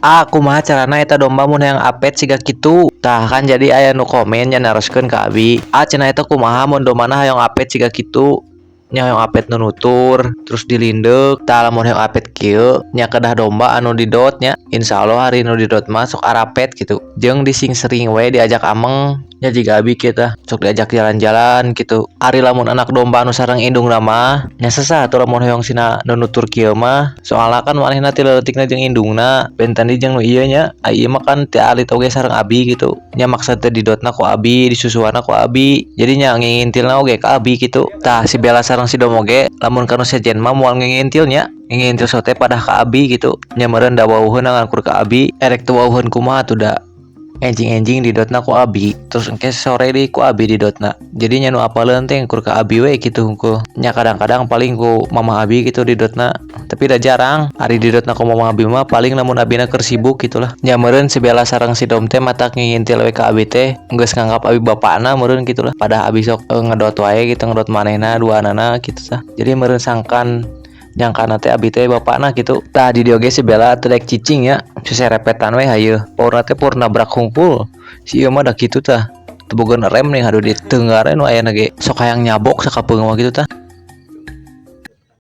Ah, kumaha carana eta domba mun hayang apet siga kitu? Tah kan jadi aya nu komen nya, naroskeun ka abi. "Ah," cenah, "eta kumaha mun dombana hayang apet siga kitu?" Nya hayang apet nu nutur terus dilindeuk. Tah, lamun hayang apet kieu nya kedah domba anu didot nya. Insyaallah ari nu didot mah sok arapet gitu. Jeung dising sering we diajak ameng nya, jiga abi kieu tah, sok diajak jalan-jalan gitu. Ari lamun anak domba anu sareng indungna mah nya sesah atuh lamun hoyong sina nu nutur kieu mah, soalna kan manehna ti leutikna jeung indungna, benten deui jeung nu ieu nya. Ai ieu mah kan ti alit oge sareng abi gitu nya, maksud teh didotna ku abi, disusuanna ku abi, jadi nya ngingintilna oge ka abi gitu. Tah, si Bella sareng si Dom oge lamun ka nu sejen mah moal ngingintil nya, ngingintil sote padah ka abi gitu nya. Meureun da wawuheun ngan ka abi, erek teu wawuheun kumaha atuh, da enjing-enjing didotna ku abi, terus engke sore deui ku abi didotna. Jadi nya nu apaleun teh ngukur ka abi we kitu hungkul nya. Kadang-kadang paling ku mama abi gitu didotna, tapi da jarang. Ari didotna ku mama abi mah paling lamun abina keur sibuk gitulah nya. Meureun si Bella sareng si Dom teh matak ngingintil we ka abi teh, geus nganggap abi bapakna meureun gitulah. Padah abi sok ngedot wae gitu, ngedot manehna duanana gitu tah. Jadi meureun sangkan nyangkana teh abi teh bapakna gitu. Tah, di dieu ge si Bella teu daek cicing nya, seserepetan we. Hayu powerna teh power nabrak hungkul si ieu mah da kitu. Tah, teu boga rem nih, aduh, di tenggara nu ayana ge sok hayang nyabok sakapeung mah gitu tah.